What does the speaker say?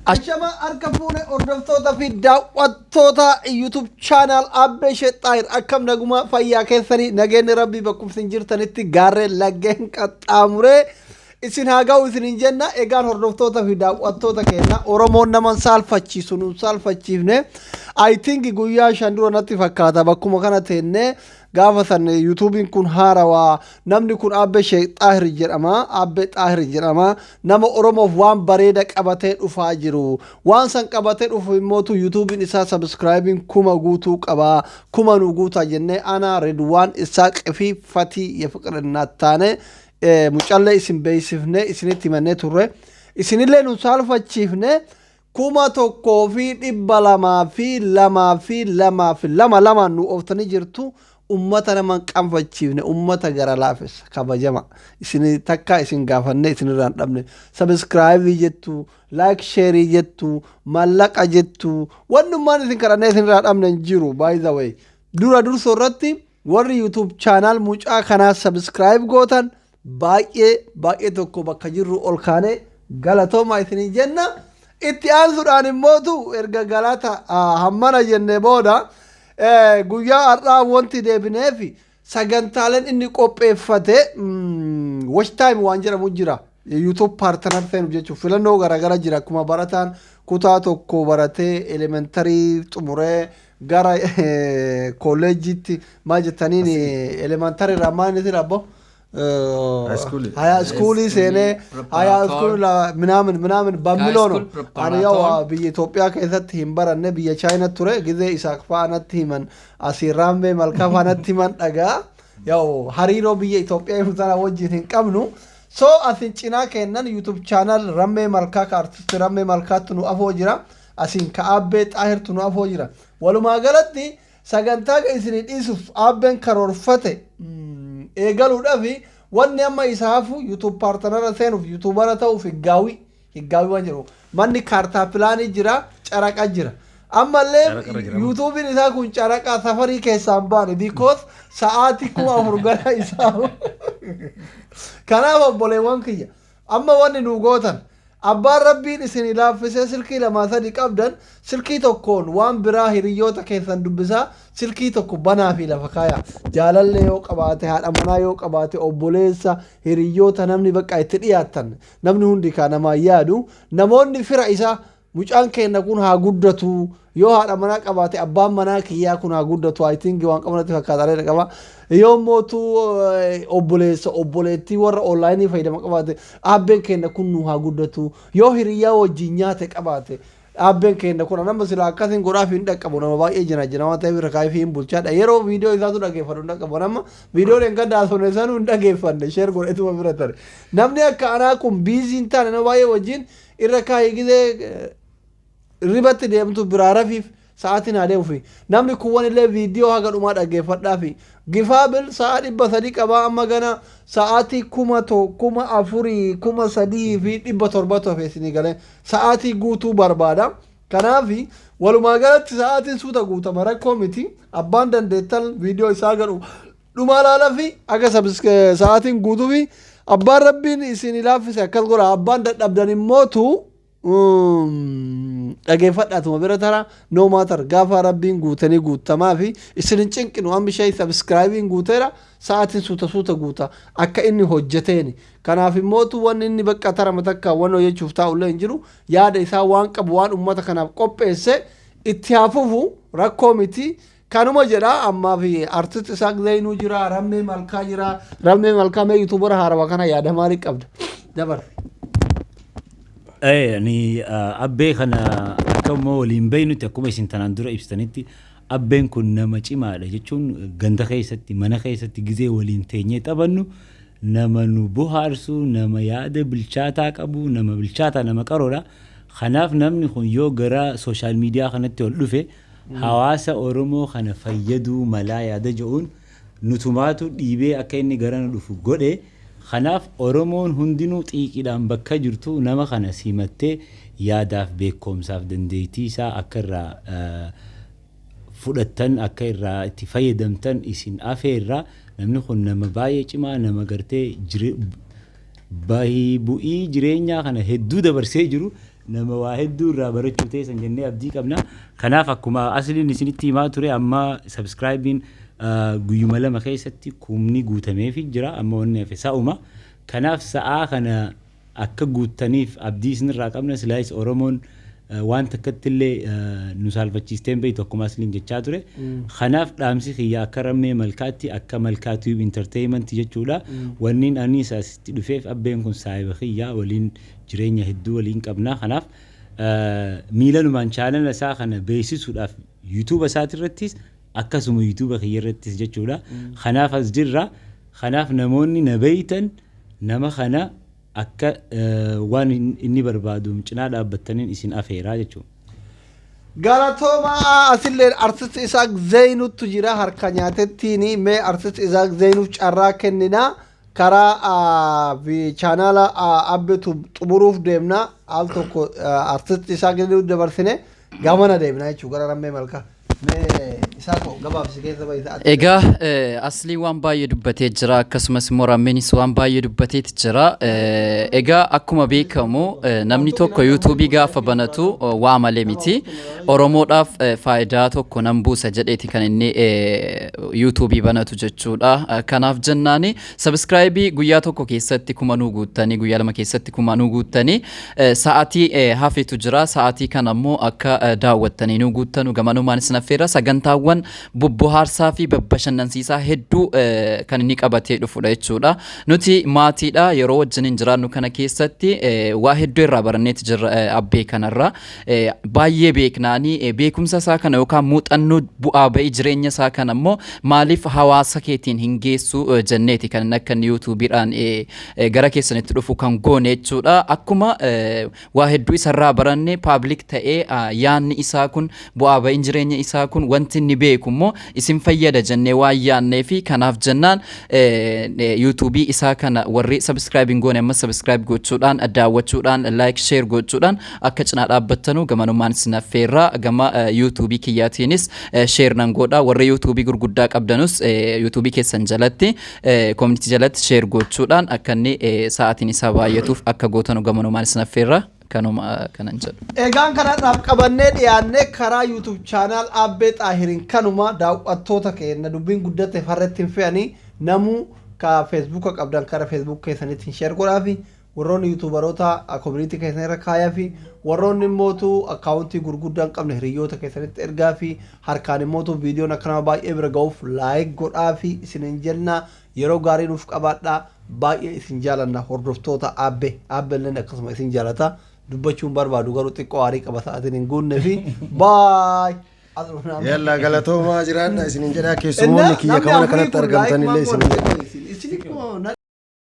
Ashama harka fuune, hordoftoota fi daawwattoota YouTube channel Abbee Sheexaayir, akkam naguma fayyaa keessanii? Nageenyi Rabbii bakkuma isin jirtanitti gaarreen laggeen qaxxaamuree isin haa ga'u isinin jenna. Egaan hordoftoota fi daawwattoota keenya, Oromoon nama hin saalfachiisu, nu hin saalfachiifne. I think guyyaa 5 dura natti fakkaata, bakkuma kana teennee gaafa san YouTubein kun haarawaa, namni kun Abbee Sheek Xaahir jedhama, Abbee Xaahir jedhama, nama Oromoof waan bareeda qabatee dhufaa jiru. Waan san qabatee dhufu immootu YouTubein isaa subscribing 1000 guutuu qaba, 1000 nu guutaa jennee ana Redwaan Isaaq fi Fatii Yefiqir taane mucallee isin beeksifne, isinitti himannee turre. Isinillee nu saalfachiifne. 1202 fi lamaa fi lama lamaan nu ooftanii jirtu. Ummata nama hin qaanfachiifne, ummata gara laafessa kabajama isin takka isin gaafanne isinirraa hin dhabne. Subscribe jettu, like, share jettu, mallaqa jettu, wannummaan isin kadhannee isinirraa dhabne hin jiru. By the way, dura dursoo irratti warri YouTube channel mucaa kanaa subscribe gootan baay'ee baay'ee tokko bakka jirru ol kaanee galatooma isinii jenna. Itti aansuudhaan immootu erga galata hammana jenne booda, guyyaa har'aa wanti deebineef sagantaaleen inni qopheeffate watch time waan jedhamu jira. YouTube partner seenuuf jechuuf filannoo garaagara jira. Akkuma barataan kutaa tokko baratee elementary xumuree gara kolleejjiitti maal jettaniin, elementary irraa maal inni abbo? High high school seenee high school ምናምን ምናምን በሚለው ነው። Ani ያው biyya Itoophiyaa keessatti hin baranne, biyya Chaayinaa ture. Gizee Isaaq fa'aa natti himan, asii Raambee Malkaa fa'aa natti himan dhagaa, ያው hariiroo biyya Itoophiyaa sana wajjin hin qabnu. So asin cinaa kennan YouTube channel Rammee Malkaa ka artist Rammee Malkaatti nu afoo jira. Asin ka Abbee Xaahirtu nu afoo jira. Walumaa galatti sagantaa isinii dhiisuuf Abbeen karoorfate eegaluudhaaf wanni amma isaafu YouTube partner seenuuf, YouTuber ta'uuf higgaawii waan jedhu manni kaartaa pilaanii jira, caraqa jira. Ammallee YouTubeiin isaa kun caraqa safarii keessaan baane, because sa'aatii 4000 gara isaa. Kanaaf obboleewwan kiyya, amma wanni nu gootan, abbaan Rabbiin isin laaffisee silkii lamaa sadi qabdan, silkii tokkoon waan biraa hiriyoota keessan dubbisaa, silkii tokko banaa fi lafa kaaya. Jaalallee yoo qabaate, haadha manaa yoo qabaate, obboleessa, hiriyoota, namni bakka itti dhiyaattan, namni hundi kaa namaa yaadu, namoonni fira isaa, mucaan keenya kun haa guddatu, yoo haadha manaa qabaate, abbaan manaa kiyyaa kun haa guddatu, I think waan qabanatti fakkaata qaba. Yoo mootu obboleessa, obboleettii, warra online fayyadama qabaate, abbeen keenya kun nu haa guddatu. Yoo hiriyyaa wajjin nyaate qabaate, abbeen keenya kun nama sila akkasiin godhaaf hin dhaqqabu. Nama baay'ee jira jira waan ta'eef irra kaayee fi hin bulchaadha. Yeroo viidiyoo isaatu dhageeffatu hin dhaqqabu. Nama viidiyoo dheengaddaa sonne sanuu hin dhageeffanne, share godheetuma bira tare. Namni akka anaa kun busy hin taane, nama baay'ee wajjin irra kaayee gizee ribatti deemtu biraa rafiif sa'aatiin haa deemufi. Namni kuwwan illee viidiyoo haga dhumaa dhaggeeffadhaafi gifaabil sa'a 300 qabaa. Amma gana sa'aatii 4000, 3700tu hafe isinii galee sa'aatii guutuu barbaada. Kanaafi walumaa galatti sa'aatiin suuta guutama, rakkoo miti. Abbaan dandeettan viidiyoo isaa gadhu dhumaa laala fi akka sa'aatiin guutuu fi abbaan Rabbiin isin laaffise akkas godha. Abbaan dadhabdan immootu dhageeffadhaatuma bira tara. No matter, gaafa Rabbiin guutanii guutamaa fi isin hin cinqinu. Amma ishee subscribeiin guuteera, sa'aatiin suuta suuta guuta akka inni hojjeteeni. Kanaaf immootu wanni inni bakka tarama takka waan hojjechuuf taa'ullee hin jiru. Yaada isaa waan qabu, waan ummata kanaaf qopheesse itti hafuufu rakkoo miti. Kanuma jedha. Ammaa fi artist Isaaq Zeenuu jira, Rammee Malkaa jira. Rammee Malkaa, mee YouTuber haarawaa kana yaada maalii qabda? Dabar. Ani abbee kana akka immoo waliin beeynutti, akkuma isin tanaan dura ibsitanitti, abbeen kun nama cimaadha jechuun ganda keessatti, mana keessatti gizee waliin teenyee taphannu nama nu bohaarsu, nama yaada bilchaataa qabu, nama bilchaataa, nama qaroodha. Kanaaf namni kun yoo gara social media kanatti ol dhufe hawaasa Oromoo kana fayyaduu malaa yaada jedhuun nutumaatu dhiibee akka inni garana dhufu godhe. Kanaaf Oromoon hundinuu xiiqiidhaan bakka jirtu nama kana simattee yaadaaf, beekumsaaf, dandeettii isaa akka irraa fudhattan, akka irraa itti fayyadamtan isin afeerra. Namni kun nama baay'ee cimaa, nama gartee bahii bu'ii jireenyaa kana hedduu dabarsee jiru. Nama waa hedduu irraa barachuu teessan jennee abdii qabna. Kanaaf akkuma asliin isinitti himaa ture, amma subscribe-iin guyyuma 2 keessatti kumni guutameefi jira. Amma wanni hafe sa'uma. Kanaaf sa'aa kana akka guuttaniif abdii isinirraa qabna. Silaayis Oromoon waan takkatti illee nu saalfachiistee hin beektu, akkuma asliin jechaa ture. Kanaaf dhaamsi kiyya akka Rammee Malkaatti, akka Malkaa Tube Entertainment jechuudha. Wanniin ani asitti dhufeef abbeen kun saahiba kiyya, waliin jireenya hedduu waliin qabna. Kanaaf miilanumaan channel isaa kana beeksisuudhaaf YouTube isaatirrattis akkasuma YouTube kiyya irrattis jechuudha. Kanaaf as jirra. Kanaaf namoonni na beeytan nama kana akka waan inni barbaadu cinaa dhaabbattaniin isin afeeraa jechuudha. Galatooma. Asillee artist Isaaq Zeenutu jira harka nyaatettiin. Mee artist Isaaq Zeenuuf carraa kennina. Karaa channel abbeetu xumuruuf deemna. Al tokko artist Isaaq Zeenuuf dabarsine gamana deemna jechuudha, gara Rammee Malkaa. Mee Isaaq, gabaabsi keessa baay'isa. Egaa Aslii waan baay'ee dubbatee jira, akkasumas immoo Rammeenis waan baay'ee dubbateeti jira. Egaa akkuma beekamu namni tokko YouTubeii gaafa banatu waa malee miti. Oromoodhaaf faayidaa tokko nan buusa jedheeti kan inni YouTubeii banatu jechuudha. Kanaaf jennaani subscribeii guyyaa 1 keessatti 1000 guuttanii, guyyaa 2 keessatti 1000 guuttanii, sa'aatii hafetu jira. Sa'aatii kana immoo akka daawwattanii nu guuttanu gamanumaan isin affeerra. Sagantaawwan bobbohaarsaa fi babbashannansiisaa hedduu kan inni qabatee dhufudha jechuudha. Nuti maatiidha, yeroo wajjin jiraannu kana keessatti waa hedduu irraa baranneeti jirra abbee kanarra. Baay'ee beeknaanii beekumsa isaa kana yookaan muuxannoo bu'aa ba'ii jireenya isaa kana immoo maaliif hawaasa keetiin hin geessu jenneeti kan inni akka inni YouTubeiidhaan gara keessanitti dhufu kan goone jechuudha. Akkuma waa hedduu isarraa baranne, public ta'ee yaanni isaa kun, bu'aa ba'iin jireenya isaa kun, wanti inni beeku immoo isin fayyada jennee waan yaannee fi kanaaf jennaan YouTubeii isaa kana warri subscribe hin goone amma subscribe gochuudhaan, daawwachuudhaan, like, share gochuudhaan akka cinaa dhaabbattanuu gamanumaan isin affeerraa. Gama YouTubeii kiyyaatiinis share nan godha. Warri YouTubeii gurguddaa qabdanus YouTubeii keessan jalatti, community jalatti share gochuudhaan akka inni sa'aatiin isaa baay'atuuf akka gootanu gamanumaan isin affeerra. Kanuma kanan jedhu. Egaan kanarraaf qabannee dhiyaannee karaa YouTube channel Abbee Xaahiriin kanuma. Daawwattoota keenya, dubbiin guddate farratti hin fe'anii. Namuu ka Facebooka qabdan kara Facebook keessanitti share godhaa fi warroonni YouTuberoota community keessan irra kaayaa fi warroonni immootu accountii gurguddaa hin qabne hiriyoota keessanitti ergaa fi harkaan immootu viidiyoon akka nama baay'ee bira ga'uuf like godhaa fi isinin jenna. Yeroo gaarii nuuf qabaadhaa. Baay'ee isin jaalanna, hordoftoota Abbee. Abbeen akkasuma isin jaalata. Dubbachuun barbaadu garuu xiqqoo aarii qaba sa'aatiin hin guunne fi baay. Yalla, galatoomaa, jiraadha isinin jedhaa. Keessummoonni kiyya kamana kanatti argamtan illee isinin jedha. Isin